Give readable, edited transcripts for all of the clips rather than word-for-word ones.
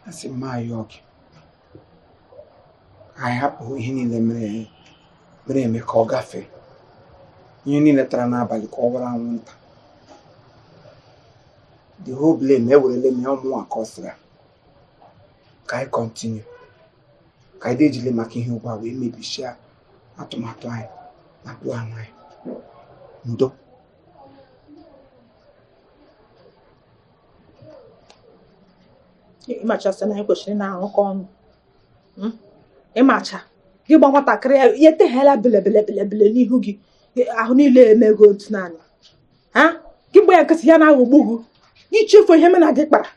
Asị m ayọ gị ka anyị hapụ ihe niile mere eme ka ọ gafee. Ihe niile tara n'abalị ka ọ wara anwụnta. The whole blame ewerele m ya ọmụnwa ka ọ sịrị ka anyị continue, ka anyị ejile maka ihe ugbu a wee mebisia atụmatụ anyị na plan anyị. Ndo. Ịmachasị na anyị kwesịrị na-arụkọ ọnụ. Ịmacha gị gba nwatakịrị ya ya eteghela belebele n'ihu gị, ahụ niile emego otu naanị. Ha gị gba ya nkịtị ya na-aghọgbu gị, gị chefuo ihe mena gị kpara.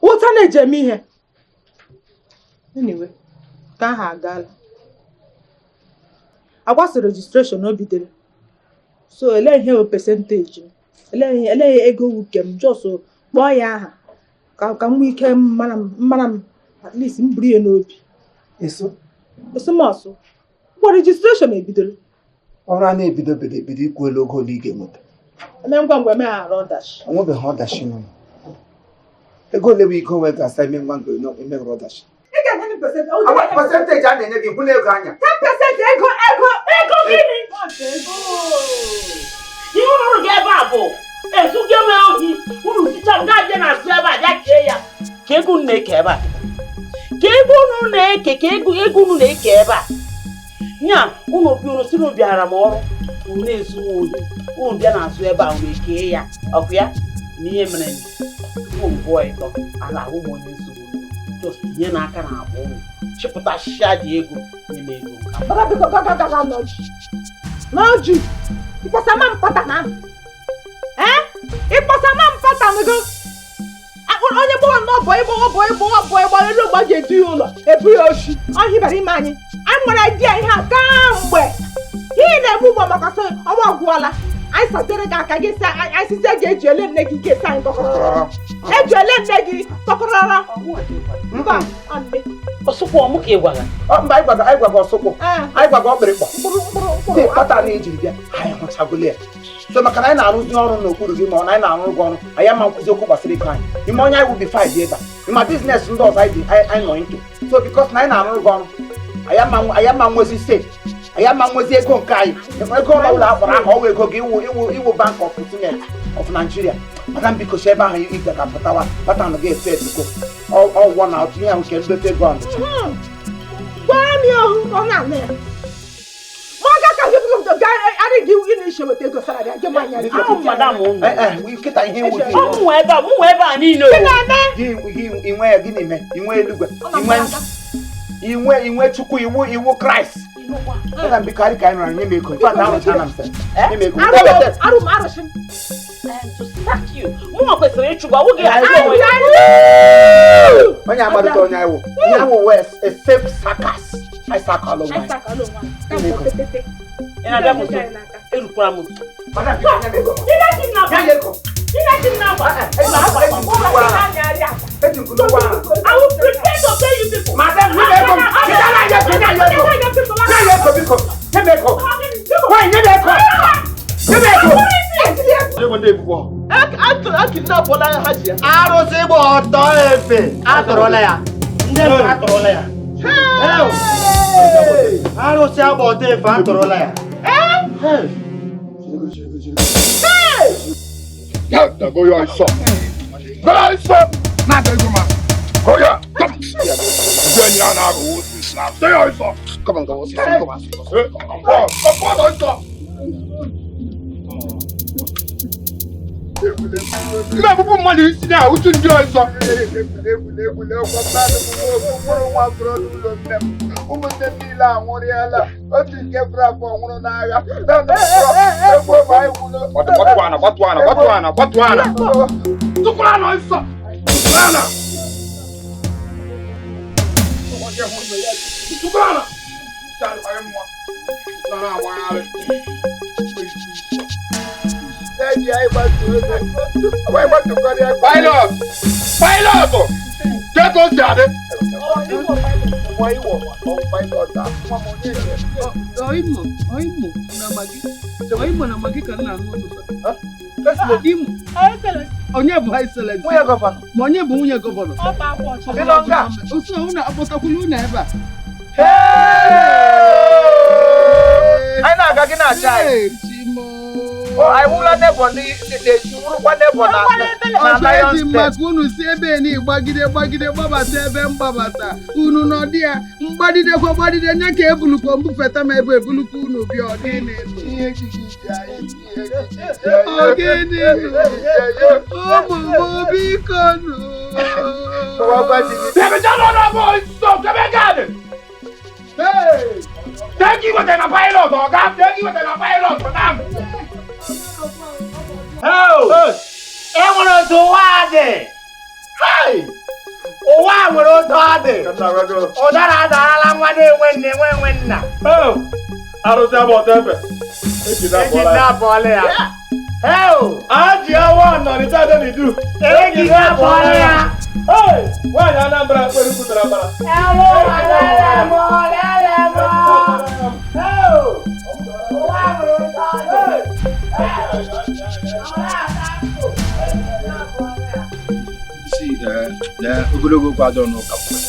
Ụta na-eji eme ihe. Anyway, ka aha agaala. Agbasa registration o bidoro. So elee ihe bụ percentage m? Elee ego wuke m? Just kpọọ ya aha ka m nwee ike mara m at least m buru ya n'obi. Esomọsụ ngwa registration ebidoro. Ọrụ a na-ebido bido ebido ikwu elu ogo ole ị ga-enweta. Eme ngwa ngwa emeghara ọdachi. O nwebeghị ọdachi nọ. Ego ole bụ ike onwe ga-asa eme ngwa ngwa emeghara ọdachi. Ị ga-enye m percentage a na-enye gị hụ na ego anya. 10% ego ego ego gịnị? Ihe unu rụrụ ebe a bụ ezugo m ohi unu sicha m gaa bịa na azụ ebe a bịa kee ya ka ego unu na-eke ebe a, ka ego unu na-eke, ka ego unu na-eke ebe a. Nya unu bi unu si unu bịara m ọrụ unu na-ezu m ohi unu bịa n'azụ ebe a unu ekee ya ọkụ ya na ihe mere tupu m gụọ ịtọ ala ahụ m onye nsogbu just tinye n'aka na akpa unu chịpụtasịa dị ego nye m ego. Baba biko gaga gaga n'ọjị n'ọjị ịkpọsama m pata na ịkpọsama m pata go onye gbawa n'ọbọ ịgbawa bọ ịgbawa bọ ịgbawa elu mgbe a ga-edu ya ụlọ ebu ya oshi ọhịa bara ime anyị. Anyị nwere idea ihe a kamgbe ihe na-egbu ugbo maka sị ọnwa agwụọla anyị satere gị aka gị sị anyị sizie ga-eji ele nne gị ga-esi anyị kọkọrọrọ eji ele nne gị kọkọrọrọ mba ọsụkwụ ọmụ ka ị gwara. Mba anyị gwaga ọsụkwụ anyị gwaga ọkpịrịkpọ dị kpata na ejiri bịa anyị hụchagolo ya. So maka na anyị na-arụzi ọrụ n'okpuru gị ma ọ na anyị na-arụ gị ọrụ anyị ama nkwụzi okwu gbasara ego anyị ime onye anyị wụ bifai dị ebe a ịma biznes ndị ọzọ anyị nọ into. So bikos na anyị na-arụ gị ọrụ anyị ama nwezi steeti anyị ama nwezi ego nke anyị ego ụlọ ụlọ akpọrọ aha ọwa ego gị iwu Bank of Cement of Nigeria. Madam biko si ebe ahụ ị ga pụtawa patanụ gị efe edugo ọgwọ na otu ihe ahụ nke ndote ego ọnịcha. Gwara m ya ohu ọ na-ana ya. Ma ọ ga-aka gị gị ị na-eche weta ego salari gị manya. Nkịta ihe nwuzi. Mụ ebe a niile. Gị inwe ya gịnị mee? Inwe eluigwe, inwe inwe inwe Chukwu iwu iwu Kraịst. Madam biko arị ka anyị nọrọ nye m ego. In fact, arụchana m sef. Nye m ego. Arụ m arụsị m. To sack you. Mụ kwesịrị ịchụgwa oge onye agbarịta onye iwu. Onye awụ wee a safe sackers. I sack all over. Ị na-abịa m nso. Erukwara m nso. Madam biko nye m ego. Nye ego. I will prepare to pay you people. Madam, nye m ego. Nye ego. Nye ego biko. Nye m ego. Why nye m ego? Nye m ego. Arụsị gba ọtọ efe atọrọla ya. Ndị atọrọla ya. Arụsị agba ọtọ efe atọrọla ya. Na-abụbụ mmadụ isi na uchu ndị ọzọ. Ụmụnne m niile anwụrịala otu nke fụrụ afọ nwụrụ n'agha. Gbatu ana. Tukwuru ana nsọ. Tukwuru ana. Tukwuru ana. Pilot! Pilot! Get us there! First lady. Imo. Onye bụ Excellency? Nwunye gọvanọ. Ma onye bụ nwunye gọvanọ? Ịnọ nga? Osu unu akpọtakwula unu ebe a. Anyị na-aga gị na-achị anyị. Ee, Chimo. O, anyị wụla neighbor ndị na-eji wụrụkwa neighbor na Ọchọ Lions eji Den. maka unu si ebe ni gbagide gbagide gbabata ebe mgbabata unu nọdị ya mgbadidekwa gbadide nye ka ebulukwa mbufeta m ebe ebulukwa unu bịa. Ọgịnị ọgịnị? Ụmụ m, biko nụ. Thank you, na pilot, oga. Thank you, na pilot, madam. E nwere otu ụwa dị. Ụwa nwere otu ọ dị. Ụdara adarala nwa na-enwe nne nwe enwe nna. Arụsị agba ọtọ efe. Eji nne abụọla ya. Aji awa nọrịta adị n'idu. Eji nne abụọla ya. Nwaanyị Anambra kpere kwutara bara. Ewu ụwa lele mụ lele mụ. Ụwa nwere otu ọ dị. Si ogologo okwu adọrọ n'ụka mgbede.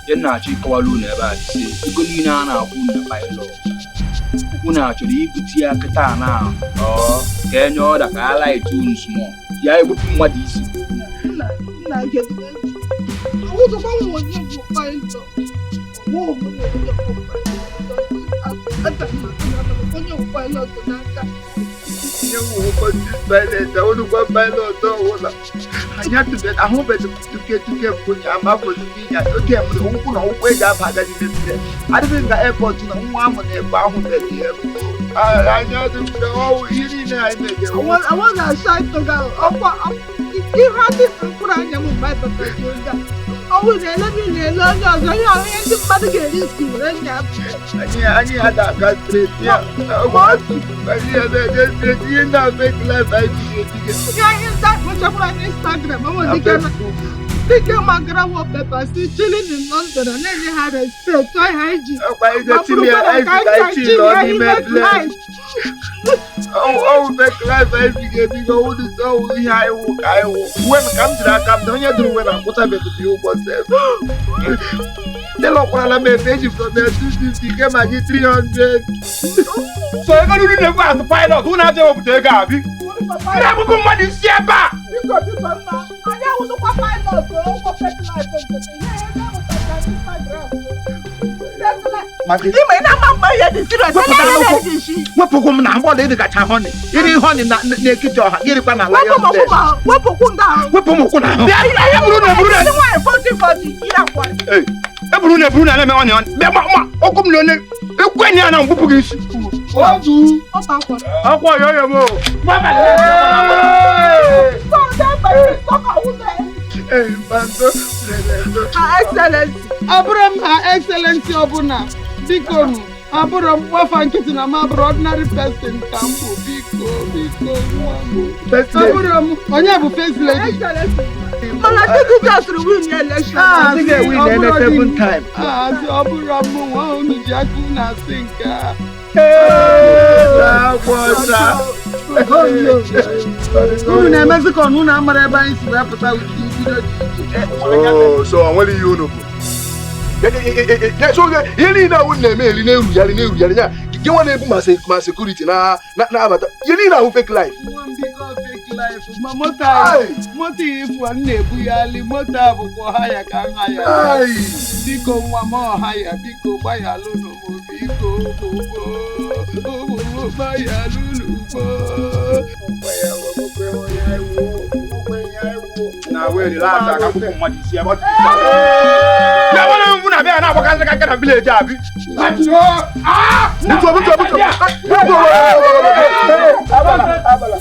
Ihe m na-achọ ịkọwara unu ebe a, si ego niile a na-akwụ unu na pilot, unu achọrọ ibute ya kịta na ọ ka enye ọda ka a light unu small ya egbupụ mmadụ isi. Nna, awụzọkwa m onye bụ pilot. Ọwụ m na onye bụ pilot. Onye bụ pilot n'aka. Ihe wụ pilot, awụrụkwa pilot ọwụla. Anyị atụbeghị ahụbeghị m tuke tuke mbụ nya amafọzi ya oke mgbe ụkwụ na ụkwụ eji aba aga n'ime mmiri adịghị ka airport na nwa ahụ na-ebe ahụbeghị ya mbụ. Anyị adịghị ọwụ ihe niile anyị megere. Àwọn na-acha ịtụga ọkwa ihe adị mkpụrụ anya m mgbe anyị batara oge a. Ọnwụ na-ele m, na-ele onye ọzọ, ihe ahụ ihe ndị mmadụ ga-eri isi were nya. Anyị ada aga straight ya anyị ada aga straight. Ihe ndị a fake life anyị biga ebiga. Ihe anyị ndị ahụ nwechakwara na Instagram, ọ nwere ike na dike magara wallpaper si chilling in London, ọ na-enye ha respect ọ ha iji. Ọkwa anyị ga-etinye anyị ka anyị chill nọ n'ime plane. Ọwụ fake life anyị biga ebiga. Ọwụ dị ọwụ ihe anyị wụ ka anyị wụ uwe m ka m jiri aka m na onye dụrụ uwe na akwụchabeghị m ya ụgwọ sef. Tailor kwarala m efe eji from ya 250 ke ma gị 300. So ego ruru na-ekwu azụ pilot, unu ajọ ewepụta ego abi. Ndị agbụgbụ mmadụ isi ebe a. Biko, biko nna, anyị awụzụkwa pilot ụgwọ fake life nke ihe ego ahụtara n'Instagram. Ime na-ama mma ihe dị serious. Wepụkwụ m na mgbọdụ ịdị kacha honey iri honey na n'ekiti ọha gịrịkwa na Wepụ Lions m Den. ụkwụ ma wepụ ụkwụ nga ahụ. Wepụ m ụkwụ n'ahụ. Bịa, ya bụrụ na eburu na Ndị nwaanyị 40 40 iri akwa. Eburu na eburu na na-eme ọnya ọnya. Bịa ma ma okwu m na onye ekwe ya na mgbupụ gị isi. Odu. Ọ bụ akwa. Ọkwa ọyọ ọyọ m o. So that by the stock awụzọ ya. Ee, Bando, Her Excellency. Abụrụ m ha Excellency ọbụla, biko nụ, abụrụ m gbafa nkịtị na m abụrụ ordinary person ka m bụ. Biko, biko, nwa m. First lady. Abụrụ m onye bụ first lady? Excellency. Mana Chukwu just win election. Ah, Ndị ga-ewin ọ ene bụrụ seven di m. time. Ah, asị ọ bụrụ m nwa unu ji aka unu asị nke a. Agwọcha. Unu na-emezi ka ọnụ unu amara ebe anyị si wee pụta ibido dị iche. Oh, so o nwere ihe unu bụ. So ihe niile ahụ na-eme eri na-erugharị na-erugharị ya gị nwa na-ebu ma security na na-abata ihe niile ahụ fake life. Nwa m, biko, fake life ma moto a, moto ifu a m na-ebugharị, moto a bụkwa ọha ya ka nha ya. Ai. Biko nwa m, ọha ya, biko gbaghalụnụ m, biko ụmụ m, ụmụ m, gbaghalụnụ m. Na wee relax aka mgbupụ mmadụ isi ebe ọ dị. Ya nwere mgbu na bịa na-agbakasị aka na village abi. Butuo, butuo, butuo. Butuo. Abala, abala.